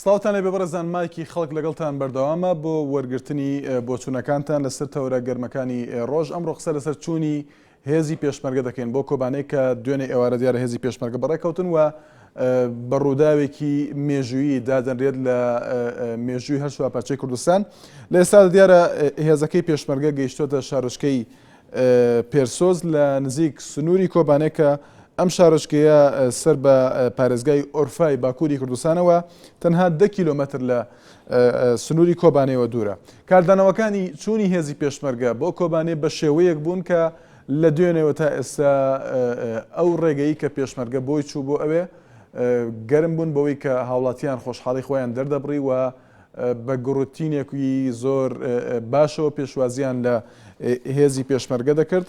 سڵاوتان لێبێ بەڕێزان مایکی خەڵک لەگەڵتان بەردەوامە بۆ وەرگرتنی بۆچوونەکانتان لەسەر تەوەرە گەرمەکانی ڕۆژ ئەمڕۆ قسە لەسەر چوونی هێزی پێشمەرگە دەکەین بۆ کۆبانێ کە دوێنێ ئێوارە دیارە هێزی پێشمەرگە بەڕێکەوتن و بە ڕووداوێکی مێژوویی دادەنرێت لە مێژووی هەر چوارپارچەی کوردستان لە ئێستادا دیارە هێزەکەی پێشمەرگە گەیشتۆتە شارۆچکەی پێرسۆز لە نزیک سنووری کۆبانێ کە ئەم شارۆچکەیە سەر بە پارێزگای ئۆرفای باکووری کوردستانەوە تەنها دە کیلۆمەتر لە سنووری کۆبانێوە دوورە. کاردانەوەکانی چوونی هێزی پێشمەرگە بۆ کۆبانێ بە شێوەیەک بوون کە لە دوێنێوە تا ئێستا ئەو ڕێگەی کە پێشمەرگە بۆی چوو بۆ ئەوێ گەرم بوون بەوەی کە هاوڵاتیان خۆشحاڵی خۆیان دەردەبڕی و بە گوڕوتینێکی زۆر باشەوە پێشوازیان لە هێزی پێشمەرگە دەکرد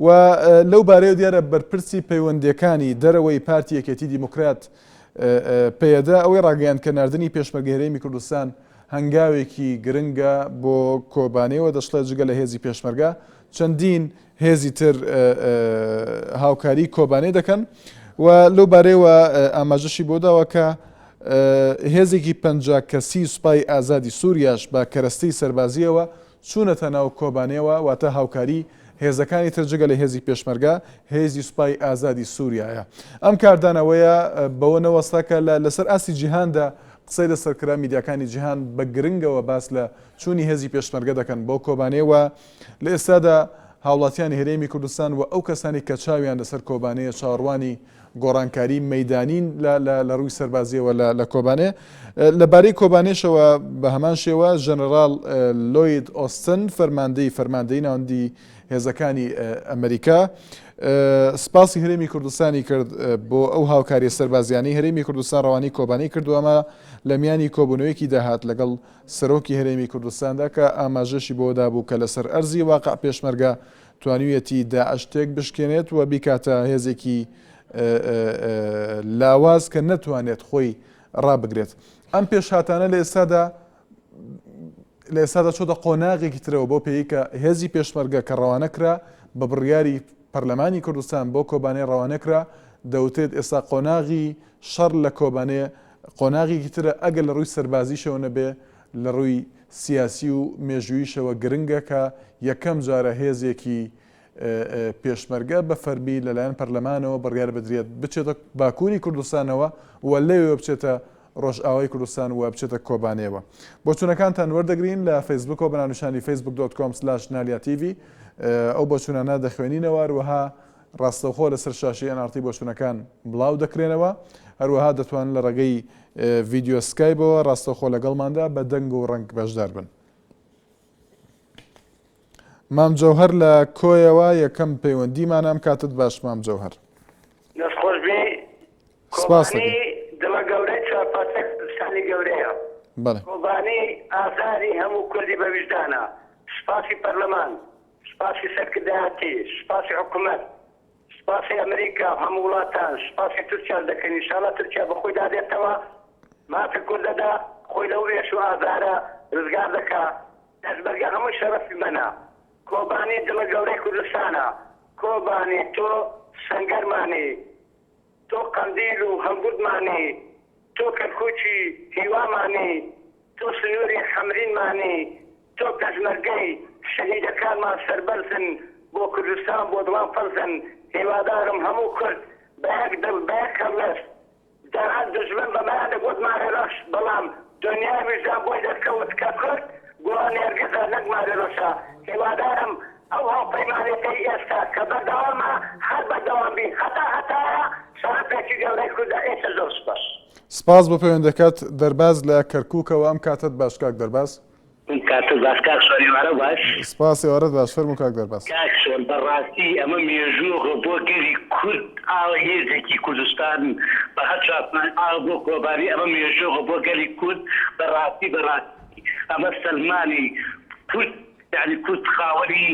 و لەو بارەیە دیارە بەرپرسی پەیوەندیەکانی دەرەوەی پارتی یەکێتی دیموکرات پەیەدە ئەوەی ڕاگەیاند کە ناردنی پێشمەرگە هەرێمی کوردستان هەنگاوێکی گرنگە بۆ کۆبانێ و دەشڵێت جگە لە هێزی پێشمەرگە چەندین هێزی تر هاوکاری کۆبانێ دەکەن و لەو بارەیەوە ئاماژەشی بۆ داوە کە هێزێکی 50 کەسی سوپای ئازادی سووریاش بە کەرەستەی سەربازیەوە چوونەتە ناو کۆبانێوە، واتە هاوکاری هێزەکانی تر جگە لە هێزی پێشمەرگە، هێزی سوپای ئازادی سووریایە. ئەم کاردانەوەیە بەوە نەوەستا کە لە لەسەر ئاستی جیهاندا قسەی لەسەر کرا، میدیاکانی جیهان بە گرنگەوە باس لە چوونی هێزی پێشمەرگە دەکەن بۆ کۆبانێ و لە ئێستادا هاوڵاتیانی هەرێمی کوردستان و ئەو کەسانەی کە چاویان لەسەر کۆبانێیە چاوەڕوانی گۆڕانکاری مەیدانین لە ڕووی سەربازیەوە لە کۆبانێ. لە بارەی کۆبانێشەوە بە هەمان شێوە ژەنەراڵ لۆید ئۆستن فەرماندەی فەرماندەی ناوەندی هێزەکانی ئەمریکا سپاسی هەرێمی کوردستانی کرد بۆ ئەو هاوکاریە سەربازیانەی هەرێمی کوردستان ڕەوانی کۆبانی کردو ئەمە لە میانی کۆبوونەوەیەکی داهات لەگەڵ سەرۆکی هەرێمی کوردستاندا کە ئاماژەشی بۆ دابوو کە لەسەر ئەرزی واقع پێشمەرگە توانیویەتی داعش تێک بشکێنێت و بیکاتە هێزێکی لاواز کە نەتوانێت خۆی ڕابگرێت. ئەم پێشهاتانە لە ئێستادا لە ئێستادا چۆتە قۆناغێکی ترەوە بۆ پێی کە هێزی پێشمەرگە کە ڕەوانە کرا بە بڕیاری پەرلەمانی کوردستان بۆ کۆبانێ ڕەوانە کرا دەوترێت ئێستا قۆناغی شەڕ لە کۆبانێ قۆناغێکی ترە ئەگەر لە ڕووی سەربازیشەوە نەبێ لە ڕووی سیاسی و مێژووییشەوە گرنگە کە یەکەم جارە هێزێکی پێشمەرگە بە فەرمی لەلایەن پەرلەمانەوە بڕیار بدرێت بچێتە باکووری کوردستانەوە و لەوێوە بچێتە ڕۆژئاوای کوردستان و بچێتە کۆبانێوە. بۆچوونەکانتان وەردەگرین لە فەیسبووکەوە بە ناونیشانی Facebook dot com slash نالیا تیڤی ئەو بۆچوونانە دەخوێنینەوە هەروەها ڕاستەوخۆ لەسەر شاشەی ئێن ئاڕ تی بۆچوونەکان بڵاو دەکرێنەوە، هەروەها دەتوانن لە ڕێگەی ڤیدیۆ سکایبەوە ڕاستەوخۆ لەگەڵماندا بە دەنگ و ڕەنگ بەشدار بن. مام جەوهەر لە کۆیەوە یەکەم پەیوەندیمانە، ئەم کاتت باش مام جەوهەر. دەست خۆش بی. سپاس کۆبانی دڵە گەورەی چوارپارچەی کوردستانی گەورەیە. بەڵێ. کۆبانی ئازاری هەموو کوردی بە ویژدانە. سپاسی پەرلەمان. سوپاسی سەرکردایەتی، سوپاسی حکومەت، سوپاسی ئەمریکا و هەموو وڵاتان، سوپاسی تورکیاش دەکەین، ئینشاڵا تورکیا بەخۆیدا دێتەوە مافی کورد دەدا، خۆی لەو ئێش و ئازارە رزگار دەکا، پێشمەرگە هەمووی شەرەفی مەنە، کۆبانی دڵە گەورەی کوردستانە، کۆبانی تۆ سەنگەرمانی، تۆ قەندیل و هەڵگوردمانی، تۆ کەرکوکی هیوامانی، تۆ سنوری حەمرینمانی، تۆ پێشمەرگەی، شەهیدەکانمان سەربەرزن، بۆ کوردستان بۆ دڵان فەرزن، هیوادارم هەموو کورد بە یەک دڵ بە یەک هەڵوێست جاران دوژمن بەمەیان دەگوت ماری ڕەش، بەڵام دونیای ویژدان بۆی دەرکەوت کە کورد گوڵە نێرگزە نەک ماری ڕەشە، هیوادارم ئەو هاوپەیمانێتەی ئێستا کە بەردەوامە هەر بەردەوام بی هەتا هەتایە شەرەفێکی گەورەی کوردە ئێتر زۆر سوپاس. سپاس بۆ پەیوەندەکەت دەرباز لە کەرکوکەوە ئەم کاتەت باش کاک دەرباز. ئەم کاتەت باش کاک سۆن ئێوارە باش. سپاس ئێوارەت باش فەرموو کاک دەرباز. کاک سۆن بەڕاستی ئەمە مێژووە بۆ گەلی کورد ئاوە هێزێکی کوردستان بە هەر چوارپان ئاوە بۆ کۆبانی ئەمە مێژووە بۆ گەلی کورد بەڕاستی بەڕاستی ئەمە سەلمانی کورد یەعنی کورد خاوەنی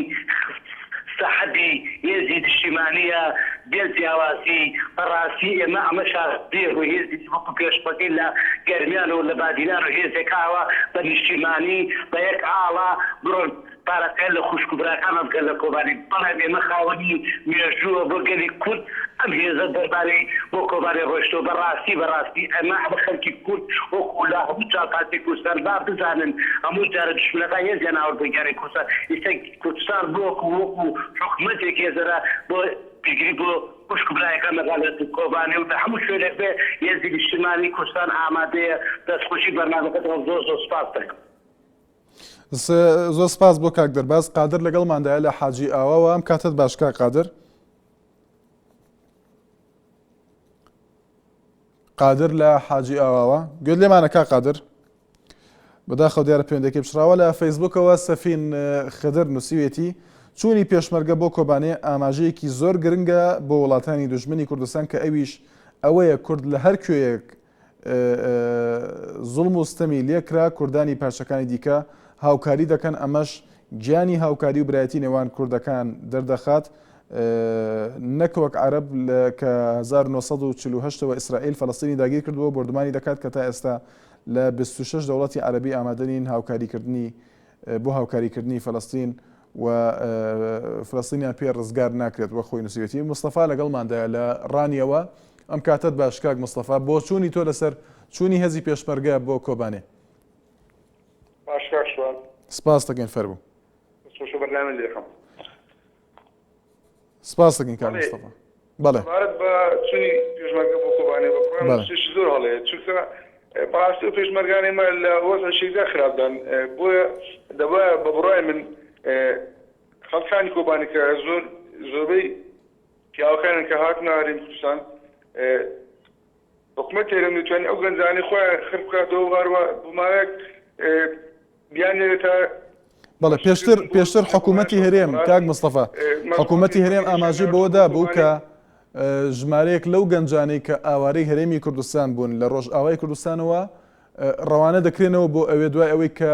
سەحەبی هێزی نیشتیمانیە بێ جیاوازی، بەڕاستی ئێمە ئەمە شانازیە بۆ هێزی وەکو پێشمەرگەی لە گەرمیان و لە بادینان و هێزێک ئاوا بە نیشتیمانی بە یەک ئاڵا بڕۆن پارەکە لە خوشک و براکانمان بکەن لە کۆبانی بەڵام ئێمە خاوەنی مێژووە بۆ گەلی کورد. ئەم هێزە دەربارەی بۆ کۆبانێ ڕۆیشتووە بەڕاستی بەڕاستی ئەمە ئەمە خەلکی کورد وەکو لە هەموو چوارپارچەی کوردستان با بزانن هەموو جارە دوشمنەکان هێزیان ئاورد بۆ گیانی کوردستان ئیستا کوردستان بۆ وەکو وەکو حکومەتێک هێزەرە بۆ پشتگیری بۆ خوشک و برایەکان دەکات لە کۆبانێ و لە هەموو شوێنێک بێ هێزی نیشتیمانی کوردستان ئامادەیە دەستخۆشی بەرنامەکەت دەکەم زۆر زۆر سوپاس دەکەم. زۆر سپاس بۆ کاک دەرباز قادر لەگەڵماندایە لە حاجی ئاواوە ئەم کاتت باش کاک قادر. قادر لە حاجی ئاواوە گوێت لێمانە کاک قادر؟ بەداخەوە دیارە پەیوەندەکەی پچڕاوە لە فەیسبوکەوە سەفین خدر نووسیوێتی چوونی پێشمەرگە بۆ کۆبانێ ئاماژەیەکی زۆر گرنگە بۆ وڵاتانی دوژمنی کوردستان کە ئەویش ئەوەیە کورد لە هەر کوێیەک زوڵم و ستەمی لێکرا کوردانی پارچەکانی دیکە هاوکاری دەکەن ئەمەش گیانی هاوکاری و برایەتی نێوان کوردەکان دەردەخات نەک وەک عەرەب کە 1940 ەوە ئیسرائیل فەلەستینی داگیر کردووە بۆردومانی دەکات کە تا ئێستا لە 26 دەوڵەتی عەرەبی ئامادە نین هاوکاریکردنی بۆ هاوکاریکردنی فەلەستین و فلستینیان پێ ڕزگار ناکرێت وەک خۆی نووسیوێتی مستەفا لەگەڵماندایە لە ڕانیەوە ئەم کاتەت باش کاک مستەفا بۆچوونی تۆ لەسەر چوونی هێزی پێشمەرگە بۆ کۆبانێ باش کاک شوان سپاس دەکەین فەرموو دەستخۆش بەرنامە لێکەم سپاس دەکەین کاک مستەفا بەڵێ سەبارەت بە چوونی پێشمەرگە بۆ کۆبانێ بە بڕوای من شتێکی زۆر هەڵەیە چونکە بەڕاستی ئەو پێشمەرگانەی ئێمە لە وەزعێکی خراپدان بۆیە دەبایە بە بڕوای من خەڵکانی کۆبانی کە زۆر زۆربەی پیاوەکانیان کە هاتنە هەرێمی کوردستان حکومەتی هەرێم دەتوانێت ئەو گەنجانەی خۆیان خڕ بکاتەوە و هەروە بۆ ماوەیەک بیاننێرێتە بەڵێ پێشتر پێشتر حکوومەتی هەرێم کاک مستەفا حکوومەتی هەرێم ئاماژەی بەوە دابوو کە ژمارەیەک لەو گەنجانەی کە ئاوارەی هەرێمی کوردستان بوون لە ڕۆژئاوای کوردستانەوە ڕەوانە دەکرێنەوە بۆ ئەوێ دوای ئەوەی کە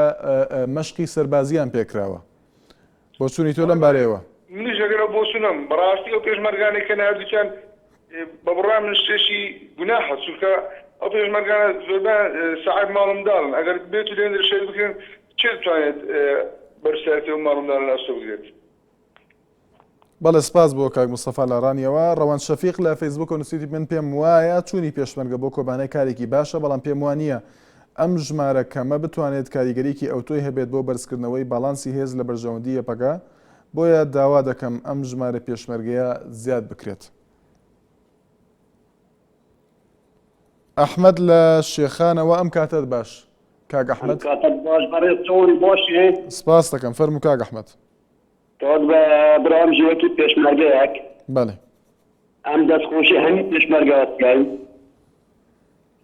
مەشقی سەربازیان پێکراوە. بۆچوونی تۆ لەم بارەیەوە؟ منیش لەگەل ئەو بۆچوونەم، بەڕاستی ئەو پێشمەرگانەی کە ناردووتیان بە بڕوای من شتێکی گوناحە، چونکە ئەو پێشمەرگانە زۆربەیان ساحێب ماڵ و منداڵن، ئەگەر بێت و لێندرێ شەهید بکرێن کێ دەتوانێت بەرپرسیارێتی ئەو ماڵ و منداڵە لە ئەستۆ بگرێت؟ بەڵێ سپاس بۆ کاک مستەفا لە ڕانیەوە. ڕەوەند شەفیق لە فەیسبووکەوە نووسیویەتی من پێم وایە چوونی پێشمەرگە بۆ کۆبانێ کارێکی باشە، بەڵام پێم وا نییە ئەم ژمارە کەمە بتوانێت کاریگەریی ئەوتۆی هەبێت بۆ بەرزکردنەوەی باڵانسی هێز لە بەرژەوەندی یەپەگە، بۆیە داوا دەکەم ئەم ژمارە پێشمەرگەیە زیاد بکرێت. ئەحمەد لە شێخانەوە ئەم کاتەت باش کاک ئەحمەد. ئەم کاتەت باش بەڕێز چۆنی باشی؟ سپاست دەکەم فەرموو کاک ئەحمەد. کاک برام ژی وەکی پێشمەرگەیەک. بەڵێ. ئەم دەستخۆشی هەمی پێشمەرگە دەکەین.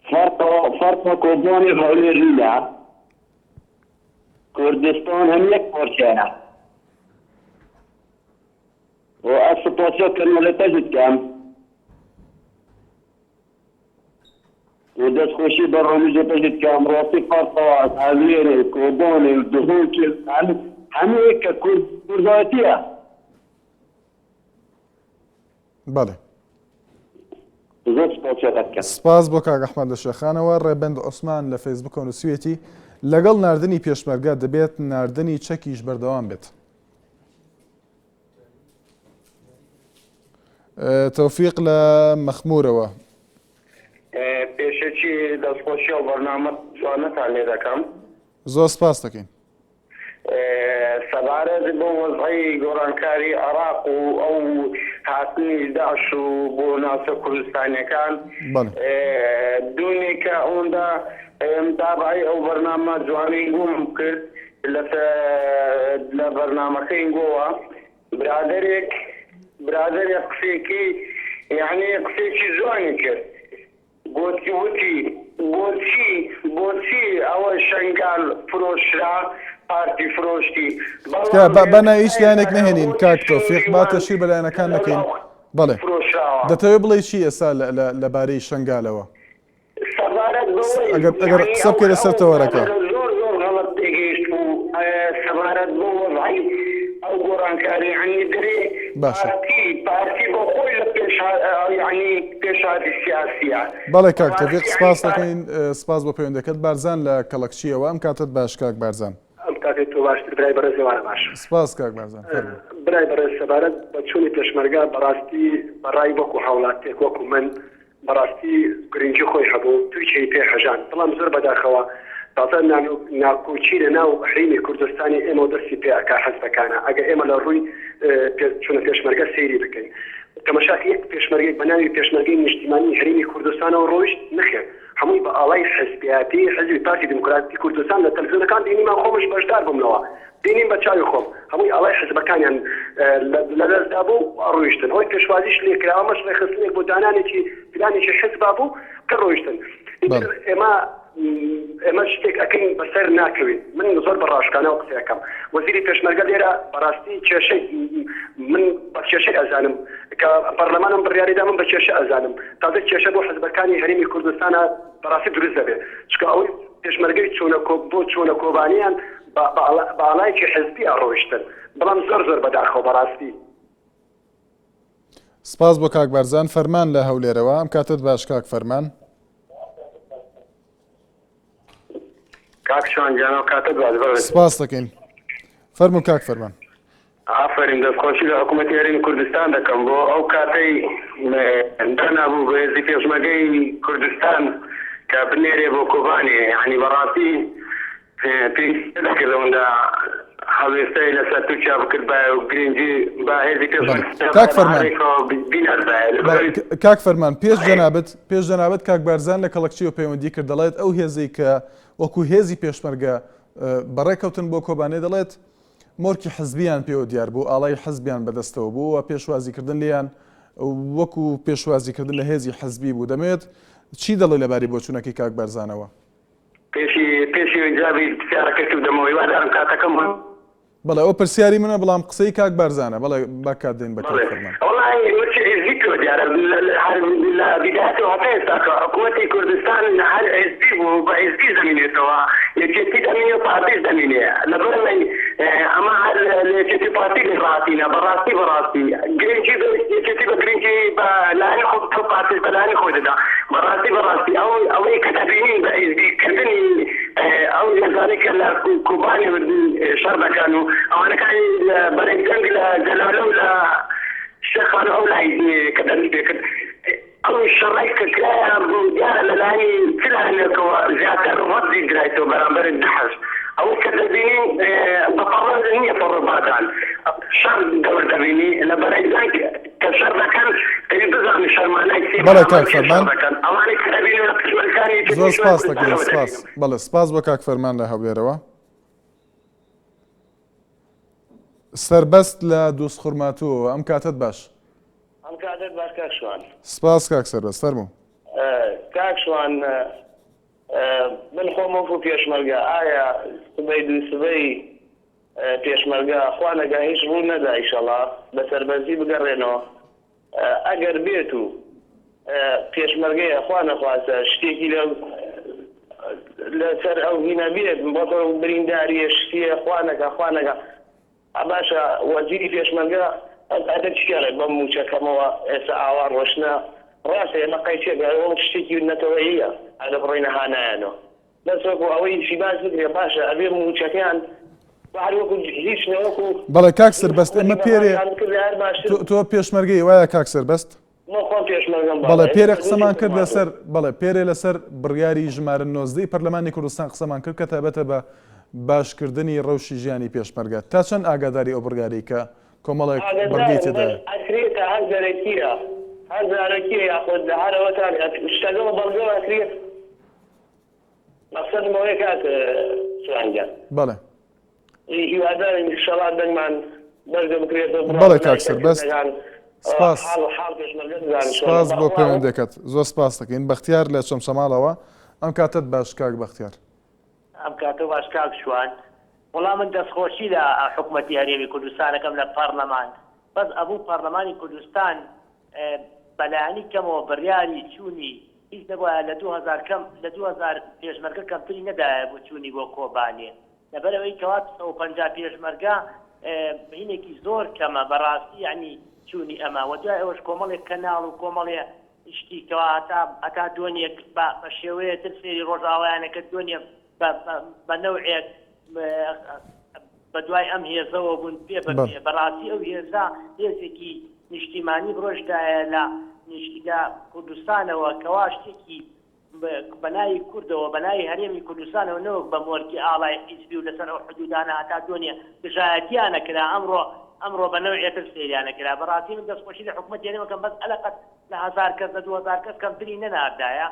فەرقا فەرقا کۆبانێ و هەولێر نییە. کوردستان هەم یەک پارچەیە. و ئەز سپاسیا کەناڵێ تە ژی دکەم. و دەستخۆشی بەرنامەجێ تە ژی دکەم. ڕاستی فەرقا هەولێرێ کۆبانێ و دهۆکێ هەم هەموو یەکە کورد کوردایەتیە. بەڵێ. زۆر سپاسیان ئەکەم. سپاس بۆ کاک ئەحمەد لە شێخانەوە. ڕێبەند عوسمان لە فەیسبوکەوە نووسیویەتی، لەگەڵ ناردنی پێشمەرگە دەبێت ناردنی چەکیش بەردەوام بێت. تۆفیق لە مەخمورەوە. پێشەکی دەستخۆشی ئەو بەرنامە جوانەتان لێ دەکەم. زۆر سپاس دەکەین. سەبارەت بەو وەزعەی گۆڕانکاری عێراق و ئەو هاتنی داعش و بۆ ناوچە کوردستانیەکان دوونێ کە ئەوەندە متابعەی ئەو بەرنامە جوانەی گۆم کرد لە بەرنامەکەی گۆوە برادەرێک برادەرێک قسێکی یعنی قسێکی جوانی کرد گۆتی وتی، بۆچی بۆچی ئەوە شەنگال فرۆشرا پارتی فرۆشتی تکایە بەڵام با با ناوی هیچ ئێستای لایەنێک نەهێنین کاک بەرەوەی تۆفیق با شێریوان تەشهیر بە لایەنەکان نەکەین لەولاوە بەڵێ فرۆشراوە. دەتەوێ بڵێی چی ئێستا لە لە لەبارەی شەنگالەوە؟ سەبارەت بەوەی ئەگەر ئەگەر یەعنی قسە ئەو بکەی لەسەر ئەو تەوەرەکە. برادەرە زۆر زۆر غەڵەت تێگەیشت بوو سەبارەت بەو وەزعەی ئەو گۆڕانکاری یەعنی دەرێ باشە. پارتی پارتی بۆ خۆی لە پێش یەعنی پێشهاتی سیاسیە بەڵێ کاک تۆفیق بەڕاستی یەعنی سپاس پارتی. دەکەین سپاس بۆ پەیوەندەکەت بارزان لە کەڵەکچیەوە ئەم کاتەت باش کاک بارزان. ئەم کاتەی تۆ باشتر برای بەڕێز ئێوارە باش. سپاس کاک بارزان فەرموو. برای بەڕێز سەبارەت بە چوونی پێشمەرگە بەڕاستی بەڕای وەکو هاوڵاتیەک وەکو من بەڕاستی گرنگی خۆی هەبوو تورکیای پێ هەژاند بەڵام زۆر بەداخەوە تازە ناکۆکی لە ناو هەرێمی کوردستانی ئێمەوە دەستی پێ ئەکا حزبەکانە ئەگەر ئێمە لە ڕووی چونە پێشمەرگە سەیری بکەین تەمەشا یەک پێشمەرگێک بە ناوی پێشمەرگەی نیشتیمانی هەرێمی کوردستانەوە ڕۆیشت نەخێر هەمووی بە ئاڵای حزبیاتی حزبی پارتی دیموکراتی کوردستان لە تەلەفزیۆنەکان بینیمان خۆمش بەشدار بووم لەوە بینیم بە چاوی خۆم هەمووی ئاڵای حزبەکانیان لە دەست دابوو و ئەڕۆیشتن ئەوەی پێشوازیش لێ کرا ئەمەش ڕێکخستنێک بۆ دانانێکی پلانێکی حزبا بوو کە ڕۆیشتن ئیتر ئێمە ئێمە شتێک ئەکەین بەسەر ناکەوین من زۆر بە ڕاشکانەوە قسە ئەکەم وەزیری پێشمەرگە لێرە بەڕاستی کێشەی من بە کێشەی ئەزانم کە پەرلەمانم بڕیاریدا من بە کێشە ئەزانم تازە کێشە بۆ حزبەکانی هەرێمی کوردستانە بەڕاستی دروست دەبێت چونکە ئەوەی پێشمەرگەی چوونە بۆ چوونە کۆبانیان بە ئاڵایەکی حزبی ئەڕۆیشتن بەڵام زۆر زۆر بەداخەوە بەڕاستی. سپاس بۆ کاک بارزان فەرمان لە هەولێرەوە ئەم کاتەت باش کاک فەرمان. کاک شوان گیان ئەو کاتەت باش بەڕێز. سپاس دەکەین فەرموو کاک فەرمان. ئافەرین دەستخۆشی لە حکومەتی هەرێمی کوردستان دەکەم بۆ ئەو کاتەی دانابوو بە هێزی پێشمەرگەی کوردستان کە بنێرێ بۆ کۆبانێ یانی بەڕاستی پێویستی نەدەکرد ئەوەندە هەڵوێستەی لەسەر تورکیا بکردبایە و گرنگی بە هێزی پێشمەرگە کاک فەرمان بیناردایە لەبەر کاک فەرمان پێش جەنابت پێش جەنابت کاک بارزان لە کەڵەکچیەوە پەیوەندی کرد دەڵێت ئەو هێزەی کە وەکو هێزی پێشمەرگە بەڕێکەوتن بۆ کۆبانێ دەڵێت مۆرکی حزبیان پێوە دیار بوو، ئاڵای حزبیان بەدەستەوە بوو و پێشوازیکردن لێیان وەکو پێشوازیکردن لە هێزی حزبی بوو. دەمەوێت چی دەڵێی لەبارەی بۆچوونەکەی کاک بارزانەوە؟ پێشی پێشی جوابی پرسیارەکەت بدەمەوە هیوادارم کاتەکەم هەبێت. بەڵێ ئەوە پرسیاری منە بەڵام قسەی کاک بارزانە. بەڵێ با کات دەین بە کاک فەرمان. وەڵاهی مچ حیزبی پێوە دیارە هەر لە بیدایەتەوە هەتا ئێستا کە حکومەتی کوردستان هەر حیزبی بوو بە حیزبیش دەمینێتەوە یەکێتی دەمینێ و پارتیش دەمینێ لەبەر ئەوەی ئەمە هەر لە یەکێتی و پارتی لێ ڕاهاتینە بەڕاستی بەڕاستی گرنگی بە یەکێتی بە گرنگی بە لایەنی خۆ و پارتیش بە لایەنی خۆی دەدا بەڕاستی بەڕاستی ئەو ئەوەی کە دەبینین بە حیزبی کردنی ئەو هێزانەی کە لە کوبانی شەڕ دەکەن و ئەوانەکانی لە بەرەی جەنگ لە جەلالە و لە شێخان و ئەو لای کە دەستی پێکرد ئەو شەڕەی کە کرایە دیارە لەلایەنی چ لایەنێکەوە زیاتر ڕەدی درایتەوە بەرامبەر داعش ئەوەی کە دەبینین بە پەڕە نییە پەڕە بادان شەڕ دەور دەبینی لە بەرەی جەنگ کە شەڕ دەکەن ئەوی بزانن شەڕ مانای چییە بەڵێ کاک فەرمان دەکەن ئەوانەی کە دەبینن لە پشمەرگانی زۆر سپاس دەکەین سپاس بەڵێ سپاس بۆ کاک فەرمان لە هەولێرەوە. سەربەست لە دووزخورماتووەوە ئەم کاتەت باش. ئەم کاتەت باش کاک شوان. سپاس کاک سەربەست فەرموو. کاک شوان من خۆم وەکو پێشمەرگە ئایا سبەی دووسبەی پێشمەرگە خوا نەکا هیچ ڕوو نەدا ئیشەڵا بە سەربەرزی بگەڕێنەوە ئەگەر بێت و پێشمەرگەیە خوا نەخواستە شتێکی لە لەسەر ئەو هینە بێت بەڵکو برینداریە شتیە خوا نەکا خوا نەکا باشە وەزیری پێشمەرگە ئەم ئەدە چی ئەڵێ بەم موچە کەمەوە ئێستا ئاوا ڕۆشنە ڕاستە ئێمە قەیچێک ئەوە شتێکی نەتەوەییە ئەگە بڕۆینە هانایانەوە بەس وەکو ئەوەی چی باس بکرێ باشە ئەبێ موچەکەیان هەر وەکو هیچ نەوەکو بەڵێ کاک سەربەست ئێمە پێرێ تۆ پێشمەرگەی وایە کاک سەربەست؟ من خۆم پێشمەرگەم بەڵێ پێرێ قسەمان کرد لەسەر بەڵێ پێرێ لەسەر بڕیاری ژمارە 19 پەرلەمانی کوردستان قسەمان کرد کە تایبەتە بە باشکردنی ڕەوشی ژیانی پێشمەرگە تا چەند ئاگاداری ئەو بڕیارەی کە کۆمەڵێک بڕگەی تێدایە؟ ئەکرێتە هەر زەرەکیە هەر زارەکیە یاخود هەر ئەوەتان شتەکە بە بەڵگەوە ئەکرێت مەقسەدم ئەوەیە کاک سۆران گیان. بەڵێ. هیوادارین ئیشەڵا دەنگمان بەرزە بکرێتەوە بڕوا بەڵێ بە کاک لای سەربەست سەرکردەکان سپاس حاڵ حاڵ پێشمەرگە بزانن چۆنە سپاس بۆ بەخوا پەیوەندەکەت زۆر سپاس دەکەین بەختیار لە چەمچەماڵەوە ئەم کاتەت باش کاک بەختیار. ئەم کاتەو باش کاک شوان. وەڵا من دەستخۆشی لە حکومەتی هەرێمی کوردستان ئەکەم لە پەڕلەمان بەس ئەبوو پەڕلەمانی کوردستان بەلایەنی کەمەوە بڕیاری چوونی هیچ نەبوایە لە 2000 کەم لە 2000 پێشمەرگە کەمتری نەدایە بۆ چوونی بۆ کۆبانێ لەبەرئەوەی کەوا 150 پێشمەرگە هینێکی زۆر کەمە بەڕاستی یەعنی چوونی ئەمە وە دوای ئەوەش کۆمەڵێک کەناڵ و کۆمەڵێ شتی کەوا هەتا هەتا دۆنیەک بە بە شێوەیە تر سەیری ڕۆژئاوایان ئەکرد دۆنیە بە بە بە نەوعێک. بە دوای ئەم هێزەوە بوون پێ بە پێ بەڕاستی ئەو هێزە هێزێکی نیشتیمانی بڕۆشتایە لە لە کوردستانەوە کەوا شتێکی بە ناوی کوردەوە بە ناوی هەرێمی کوردستانەوە نەوەک بە مۆرکی ئاڵای حیزبی و لەسەر ئەو حدودانە هەتا دوێنێ دژایەتیان ئەکرا ئەمڕۆ ئەمڕۆ بە نەوعێتر سەیریان ئەکرا بەڕاستی من دەستخۆشی لە حکومەتی هەرێم ئەکەم بەس ئەلەقەت لە هەزار کەس لە 2000 کەس کەمتری نەناردایە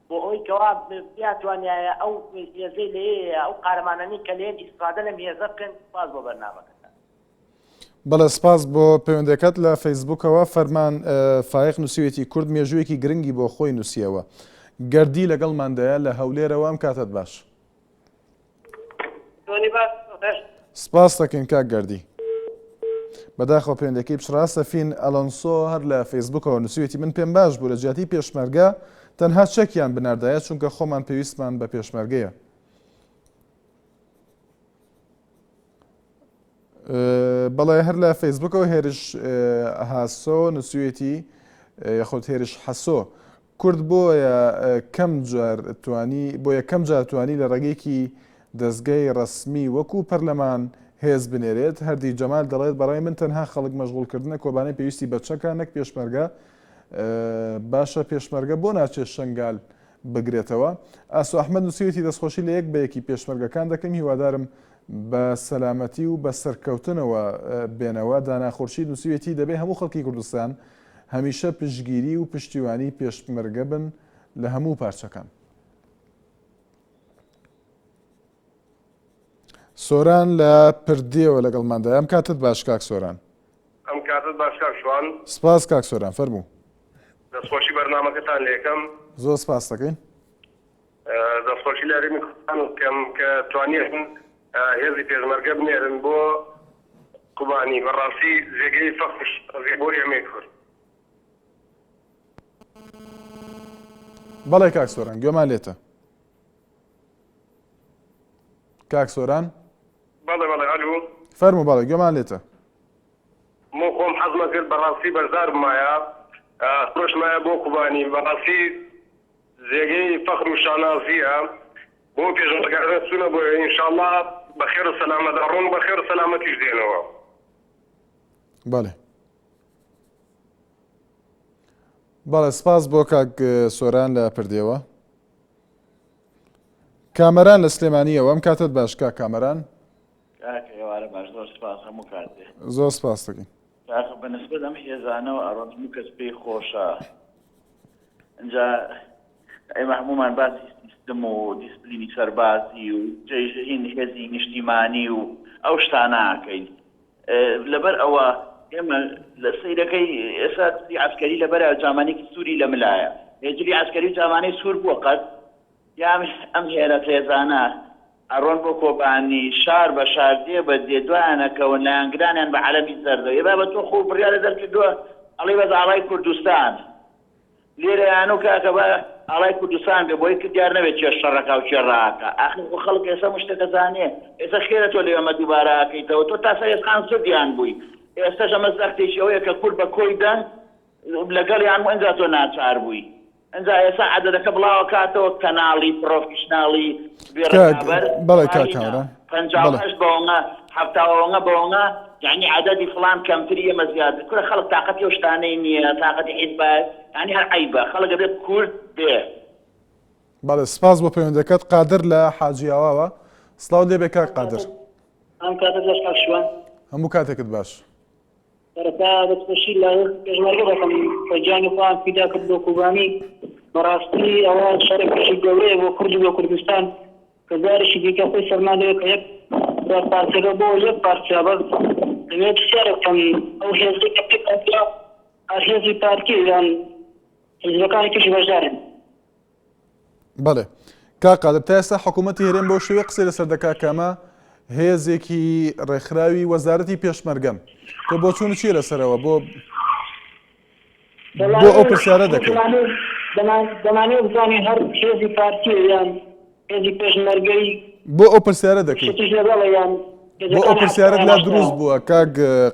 بۆ ئەوەی کەوا بیانتوانیایە ئەو هێزەی لێیە ئەو قارەمانانەی کە لێن ئیستفادە لەم هێزە بکەن سپاس بۆ بەرنامەکەتان. بەڵێ سپاس بۆ پەیوەندەکەت لە فەیسبوکەوە فەرمان فایق نووسیوێتی کورد مێژوویەکی گرنگی بۆ خۆی نووسیەوە گەردی لەگەڵماندایە لە هەولێرەوە ئەم کاتت باش. سپاس دەکەین کاک گەردی. بەداخەوە پەیوەندەکەی پچڕا سەفین ئەلۆنسۆ هەر لە فەیسبوکەوە نووسیوێتی من پێم باش بوو لە جیاتی پێشمەرگە تەنها چەکیان بناردایە چونکە خۆمان پێویستمان بە پێشمەرگەیە. بەڵێ هەر لە فەیسبوکەوە هێرش هاسۆ نووسیوێتی یاخود هێرش حەسۆ کورد بۆ یەکەم جار توانی بۆ یەکەم جار توانی لە ڕێگەیەکی دەزگای ڕەسمی وەکو پەرلەمان هێز بنێرێت، هەردی جەمال دەڵێت بەڕای من تەنها خەڵک مەشغوڵکردنە کۆبانێ پێویستی بە چەکە نەک پێشمەرگە، باشە پێشمەرگە بۆ ناچێت شەنگال بگرێتەوە؟ ئاسۆ ئەحمەد نووسیویەتی دەستخۆشی لە یەک بە یەکی پێشمەرگەکان دەکەم هیوادارم بە سەلامەتی و بە سەرکەوتنەوە بێنەوە، دانا خورشید نووسیویەتی دەبێ هەموو خەڵکی کوردستان هەمیشە پشتگیری و پشتیوانی پێشمەرگە بن لە هەموو پارچەکان. سۆران لە پردێوە لەگەڵماندا ئەم کاتت باش کاک سۆران. ئەم کاتت باش کاک شوان. سپاس کاک سۆران فەرموو. دەستخۆشی بەرنامەکەتان لێکەم. زۆر سپاس دەکەین. دەستخۆشی لە هەرێمی کوردستان بکەم کە توانیان هێزی پێشمەرگە بنێرن بۆ کوبانی بەڕاستی جێگەی فەخر و شانازیە بۆ ئێمەی کورد. بەڵێ کاک سۆران گوێمان لێتە. کاک سۆران. بەڵێ بەڵێ ئەلو. فەرموو بەڵێ گوێمان لێتە. من خۆم حەزمە کرد بەڕاستی بەشدار بمایە خۆشمایە بۆ کوبانی بەڕاستی جێگەی فەخر و شانازیە بۆ پێشمەرگانە چونە بۆ ان شاءاللە بەخێر و سەلامەت ئەڕۆن بەخێر و سەلامەتیش دێنەوە. بەڵێ بەڵێ سپاس بۆ کاک سۆران لە پردێوە. کامەران لە سلێمانیەوە ئەم کاتت باش کاک کامەران. کاک ئێوارە باش زۆر سپاس هەموو کاتێ. زۆر سپاس دەکەین. کاکە بە نسبەت ئەم هێزانەوە ئەڕۆن هەموو کەس پێی خۆشە ئینجا ئێمە هەموومان باسی سیستم و دیسپلینی سەربازی و جەیشهین هێزی نیشتیمانی و ئەو شتانە ئەکەین لەبەر ئەوە ئێمە لە سەیرەکەی ئێستا جلی عەسکەری لەبەرە جامانێکی سووری لە ملایە جلی عەسکەری و جامانەی سوور بووە قەت یا ئەم هێرە خێزانە ئەڕۆن بۆ کۆبانی شار بە شار دێ بە دێ دوایان ئەکەون لایەنگرانیان بە عەلەمی زەردەوە ئێ بابە تۆ خۆ بڕیارت دەرکردووە ئەڵێی بەس ئاڵای کوردستان لێرەیان و کاکە با ئاڵای کوردستان بێ بۆی کرد دیار نەبێت کێ شەڕەکا و کێ ڕاکا ئاخر خۆ خەڵک ئێستا هەموو شتێک ئەزانێ ئێستا خێرە تۆ لەوێ ئەمە دووبارە ئەکەیتەوە تۆ تا سەر ئێسقان زردیان بووی ئێستاش ئەمە زەختێکی ئەوەیە کە کورد بە کۆی دەنگ لەگەڵیان بوو ئینجا تۆ ناچار بووی ئینجا ئێستا عەدەدەکە بڵاوەکاتەوە کەناڵی پڕۆفیشناڵی بێ کاک ڕکابەر بەڵێ کاک هینا کامەران 58 بەڵێ بەوەنگە 70 ئەوەنگە بەوەنگە یعنی عەدەدی فڵان کەمتری ئێمە زیاتر کورە خەڵک تاقەتی ئەو شتانەی نییە تاقەتی حیزبە یعنی هەر عەیبە خەڵک ئەبێ کورد بێ. بەڵێ سپاس بۆ پەیوەندەکەت قادر لە حاجیاواوە سڵاو لێبێ کاک قادر. ئەم کاتەت باش کاک شوان. هەموو کاتێکت باش. سەرەتا دەستخۆشی لە هێزی پێشمەرگە دەکەم کە گیانی خۆیان فیدا کرد بۆ کوبانی، بەڕاستی ئەوە شەرەفێکی گەورەیە بۆ کورد و بۆ کوردستان کە جارێکی دیکە خۆی سەلماندەوە کە یەک پارچەکە بۆ یەک پارچە بەس دەمەوێت پرسیارێک بکەم ئەو هێزەی کە پێکهاتووە هەر هێزی پارتیە یان حیزبەکانی تریش بەشدارن؟ بەڵێ کاک قادر تا ئێستا حکوومەتی هەرێم بەو شێوەیە قسەی لەسەر دەکات کە ئەمە هێزێکی ڕێکخراوی وەزارەتی پێشمەرگەن تۆ بۆچوونت چییە لەسەرەوە بۆ بۆ ئەو پرسیارە دەکەی دەمانەوێت بزانین هەر هێزی پارتیە یان هێزی پێشمەرگەی بۆ ئەو پرسیارە دەکەی شتیش لەگەڵە یان بۆ ئەو هێزەکانی پرسیارت لا حەفتایان دروست بووە کاک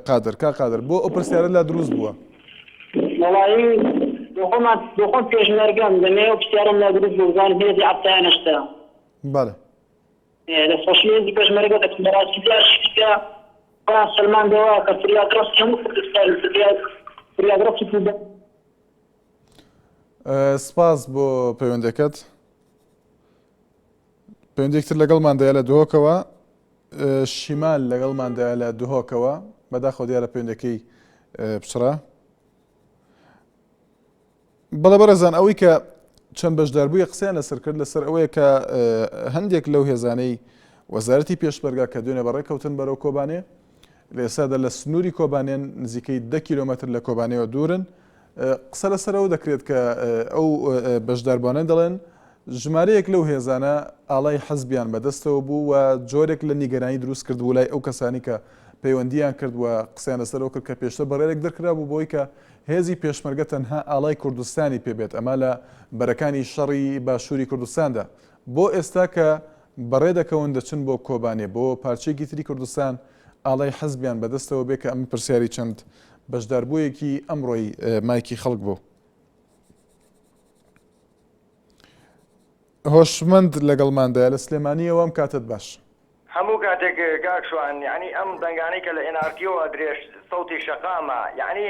قادر کاک قادر بۆ ئەو پرسیارت لا دروست بووە وەڵایی بۆ خۆمان بۆ خۆم پێشمەرگەم دەمەوێت ئەو پرسیارەم لا دروست بوو بزانم هێزی حەفتایان هەشتا بەڵێ. دەستخۆشی هێزی پێشمەرگە دەکەم بەڕاستی جارێکی دیکە خۆیان سەلماندەوە کە فریادڕەسی هەموو کوردستان فریاد فریادڕەسی کوردان. سپاس بۆ پەیوەندەکەت. پەیوەندیەک تر لەگەڵماندایە لە دهۆکەوە شیمال لەگەڵماندایە لە دهۆکەوە بەداخەوە دیارە پەیوەندەکەی پچڕا. بەڵێ بەڕێزان ئەوەی کە چەند بەشداربووی قسەیان لەسەر کرد لەسەر ئەوەیە کە هەندێک لەو هێزانەی وەزارەتی پێشمەرگە کە دوێنێ بەڕێکەوتن بەرەو کۆبانێ لە ئێستادا لە سنووری کۆبانێن نزیکەی دە کیلۆمەتر لە کۆبانێوە دوورن قسە لەسەرەوە دەکرێت کە ئەو بەشداربووانە دەڵێن ژمارەیەک لەو هێزانە ئاڵای حەزبیان بەدەستەوە بوو و جۆرێک لە نیگەرانی دروست کرد بوو لای ئەو کەسانی کە پەیوەندیان کرد و قسەیان لەسەرەوە کرد کە پێشتر بڕیارێک دەرکرابوو بۆی کە هێزی پێشمەرگە تەنها ئاڵای کوردستانی پێ بێت ئەمە لە بەرەکانی شەڕی باشووری کوردستاندا بۆ ئێستا کە بەڕێ دەکەون دەچن بۆ کۆبانێ بۆ پارچەیەکی تری کوردستان ئاڵای حزبیان بەدەستەوە بێ کە ئەمە پرسیاری چەند بەشداربوویەکی ئەمڕۆی مایکی خەڵک بوو. هۆشمەند لەگەڵماندایە لە سلێمانییەوە ئەم کاتەت باش. هەموو کاتێک کاک شوان یەعنی ئەم دەنگانەی کە لە ئێن ئاڕ تیەوە ئەدرێ سەوتی شەقامە یەعنی